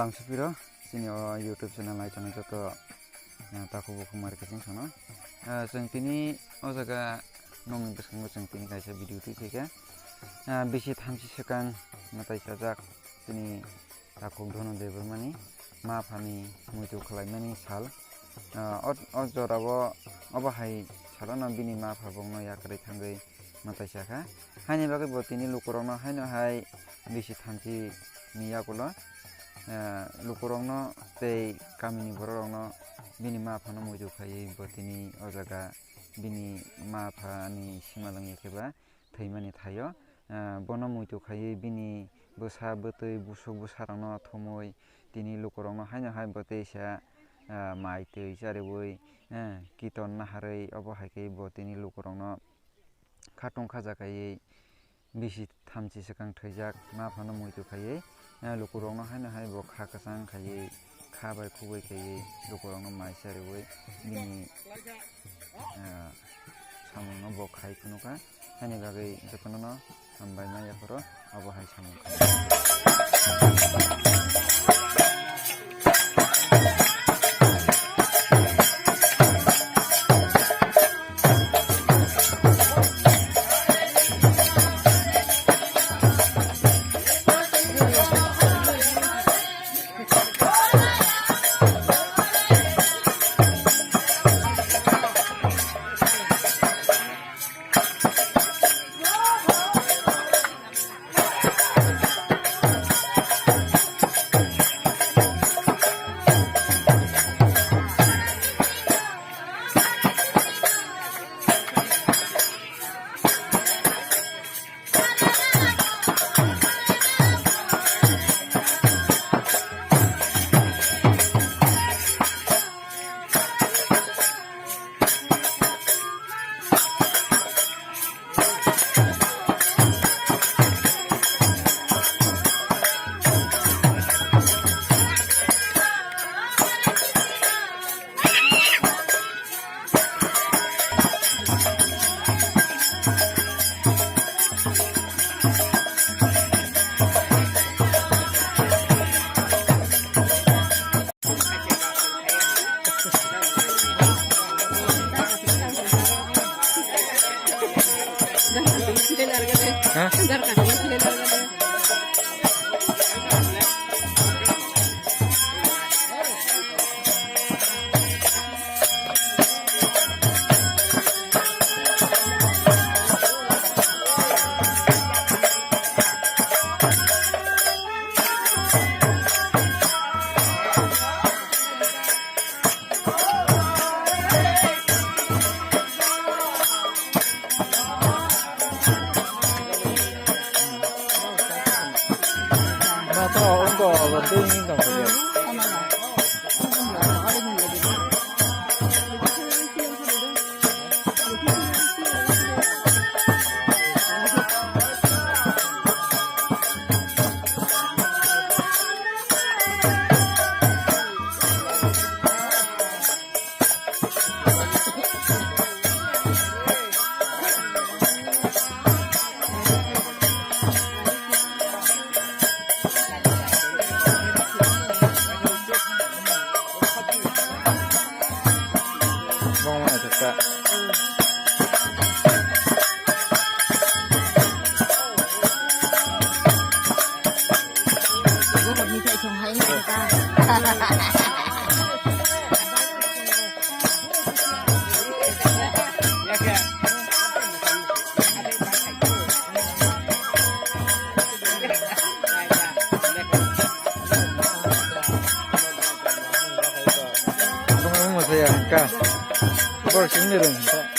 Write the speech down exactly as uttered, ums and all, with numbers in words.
Ang Sipiro, chini o YouTube channel nai tongnai joto, eh, takhuk bukhuk mari khe chwng sono. Eh, chwng tini o jaga nokni bwskango chwng tini kaisa video twi khaikha. Eh, bisi thamchi swkang mwtai chajak chini takhuk Dhonu Debbarmani ma phani muitu khlaimani sal. Ah, o, o jorao obo hai salono bini ma pha bongno yakarwi thangwi mwtai chakha. Haini bagwi bo tini lukurokno haino hai bisi thamchi ni yagulo, ah, lukurokno tei kamini bororokno bini ma phano muitu khaiwi bo tini o jaga bini ma phani simalwng ya khe ba thwimani thaio, ah, bono muitu khaiwi bini bwsa bwtwi busuk bwsarokno thumwi tini lukurokno haino hai bo teisa, ah, mai twi chariwi, eh, kiton naharwi obo hai khe bo tini lukurokno khatung khaja khaiwi bisi thamchi swkang thwijak ma phano muitu khaiwi, eh, lukurokno haino hai bo kha kwchang khaiwi kha bai khugwi khaiwi lukurokno mai chariwi bini, eh, samungno bo khai phunukha. Haini bagwi jotono no hambai ma yapharo abo hai samung khai. Bwskango mwsaya hwnkha. Borok simi rwng hwnkha.